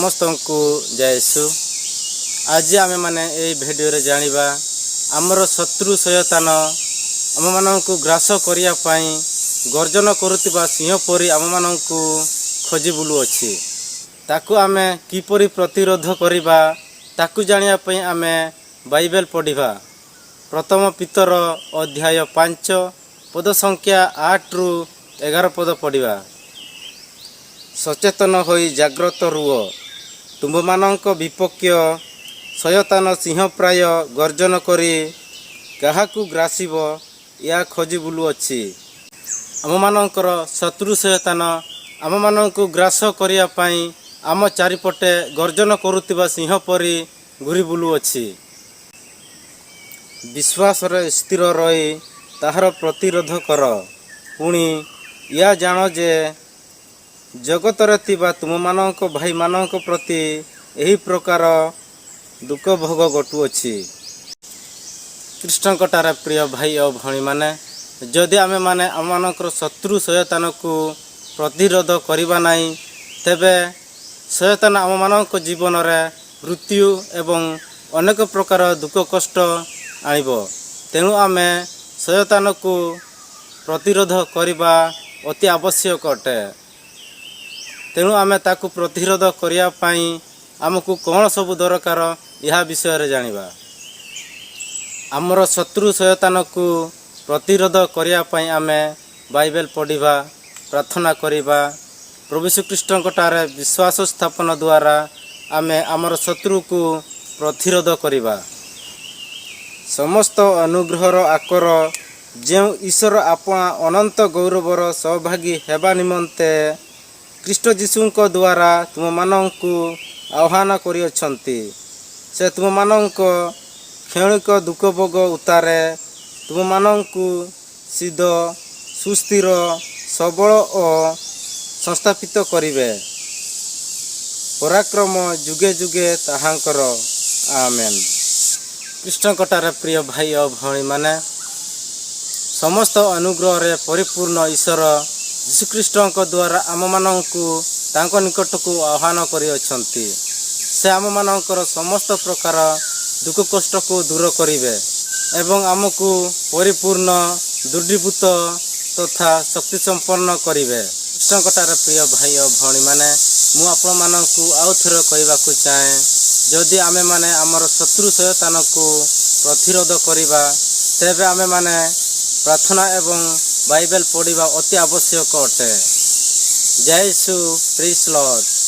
ସମସ୍ତଙ୍କୁ ଜୟ ଯୀଶୁ। ଆଜି ଆମେମାନେ ଏହି ଭିଡ଼ିଓରେ ଜାଣିବା, ଆମର ଶତ୍ରୁ ଶୟତାନ ଆମମାନଙ୍କୁ ଗ୍ରାସ କରିବା ପାଇଁ ଗର୍ଜନ କରୁଥିବା ସିଂହ ପରି ଆମମାନଙ୍କୁ ଖୋଜି ବୁଲୁଅଛି। ତାକୁ ଆମେ କିପରି ପ୍ରତିରୋଧ କରିବା, ତାକୁ ଜାଣିବା ପାଇଁ ଆମେ ବାଇବେଲ ପଢ଼ିବା। ପ୍ରଥମ ପିତର ଅଧ୍ୟାୟ 5, ପଦ ସଂଖ୍ୟା 8ରୁ 11 ପଦ ପଢ଼ିବା। ସଚେତନ ହୋଇ ଜାଗ୍ରତ ରୁହ। ତୁମ୍ଭମାନଙ୍କ ବିପକ୍ଷ ଶୟତାନ ସିଂହ ପ୍ରାୟ ଗର୍ଜନ କରି କାହାକୁ ଗ୍ରାସିବ, ଏହା ଖୋଜି ବୁଲୁଅଛି। ଆମମାନଙ୍କର ଶତ୍ରୁ ଶୟତାନ ଆମମାନଙ୍କୁ ଗ୍ରାସ କରିବା ପାଇଁ ଆମ ଚାରିପଟେ ଗର୍ଜନ କରୁଥିବା ସିଂହ ପରି ଘୁରି ବୁଲୁଅଛି। ବିଶ୍ୱାସରେ ସ୍ଥିର ରହି ତାହାର ପ୍ରତିରୋଧ କର। ପୁଣି ଏହା ଜାଣ ଯେ, ଜଗତରେ ଥିବା ତୁମମାନଙ୍କ ଭାଇମାନଙ୍କ ପ୍ରତି ଏହି ପ୍ରକାର ଦୁଃଖ ଭୋଗ ଘଟୁଅଛି। ଖ୍ରୀଷ୍ଟଙ୍କଠାରେ ପ୍ରିୟ ଭାଇ ଓ ଭଉଣୀମାନେ, ଯଦି ଆମେମାନେ ଆମମାନଙ୍କର ଶତ୍ରୁ ଶୟତାନକୁ ପ୍ରତିରୋଧ କରିବା ନାହିଁ, ତେବେ ଶୟତାନ ଆମମାନଙ୍କ ଜୀବନରେ ମୃତ୍ୟୁ ଏବଂ ଅନେକ ପ୍ରକାର ଦୁଃଖ କଷ୍ଟ ଆଣିବ। ତେଣୁ ଆମେ ଶୟତାନକୁ ପ୍ରତିରୋଧ କରିବା ଅତି ଆବଶ୍ୟକ ଅଟେ। ତେଣୁ ଆମେ ତାକୁ ପ୍ରତିରୋଧ କରିବା ପାଇଁ ଆମକୁ କ'ଣ ସବୁ ଦରକାର, ଏହା ବିଷୟରେ ଜାଣିବା। ଆମର ଶତ୍ରୁ ଶୟତାନକୁ ପ୍ରତିରୋଧ କରିବା ପାଇଁ ଆମେ ବାଇବେଲ ପଢ଼ିବା, ପ୍ରାର୍ଥନା କରିବା। ପ୍ରଭୁ ଯୀଶୁଖ୍ରୀଷ୍ଟଙ୍କଠାରେ ବିଶ୍ୱାସ ସ୍ଥାପନ ଦ୍ୱାରା ଆମେ ଆମର ଶତ୍ରୁକୁ ପ୍ରତିରୋଧ କରିବା। ସମସ୍ତ ଅନୁଗ୍ରହର ଆକର ଯେଉଁ ଈଶ୍ୱର ଆପଣା ଅନନ୍ତ ଗୌରବର ସହଭାଗୀ ହେବା ନିମନ୍ତେ ଖ୍ରୀଷ୍ଟ ଯୀଶୁଙ୍କ ଦ୍ୱାରା ତୁମମାନଙ୍କୁ ଆହ୍ୱାନ କରିଅଛନ୍ତି, ସେ ତୁମମାନଙ୍କ କ୍ଷଣିକ ଦୁଃଖ ଭୋଗ ଉତ୍ତାରେ ତୁମମାନଙ୍କୁ ସିଦ୍ଧ, ସୁସ୍ଥିର, ସବଳ ଓ ସଂସ୍ଥାପିତ କରିବେ। ପରାକ୍ରମ ଯୁଗେ ଯୁଗେ ତାହାଙ୍କର। ଆମେନ୍। ଖ୍ରୀଷ୍ଟଙ୍କଠାରେ ପ୍ରିୟ ଭାଇ ଓ ଭଉଣୀମାନେ, ସମସ୍ତ ଅନୁଗ୍ରହରେ ପରିପୂର୍ଣ୍ଣ ଈଶ୍ୱର ଯୀଶୁଖ୍ରୀଷ୍ଟଙ୍କ ଦ୍ୱାରା ଆମମାନଙ୍କୁ ତାଙ୍କ ନିକଟକୁ ଆହ୍ୱାନ କରିଅଛନ୍ତି। ସେ ଆମମାନଙ୍କର ସମସ୍ତ ପ୍ରକାର ଦୁଃଖ କଷ୍ଟକୁ ଦୂର କରିବେ ଏବଂ ଆମକୁ ପରିପୂର୍ଣ୍ଣ, ଦୃଢ଼ୀଭୂତ ତଥା ଶକ୍ତି ସମ୍ପନ୍ନ କରିବେ। ଖ୍ରୀଷ୍ଟଙ୍କଠାରେ ପ୍ରିୟ ଭାଇ ଓ ଭଉଣୀମାନେ, ମୁଁ ଆପଣମାନଙ୍କୁ ଆଉ ଥରେ କହିବାକୁ ଚାହେଁ, ଯଦି ଆମେମାନେ ଆମର ଶତ୍ରୁ ଶୟତାନକୁ ପ୍ରତିରୋଧ କରିବା, ତେବେ ଆମେମାନେ ପ୍ରାର୍ଥନା ଏବଂ ବାଇବେଲ ପଢ଼ିବା ଅତି ଆବଶ୍ୟକ ଅଟେ। ଜୟ ଯୀଶୁ। Praise Lord.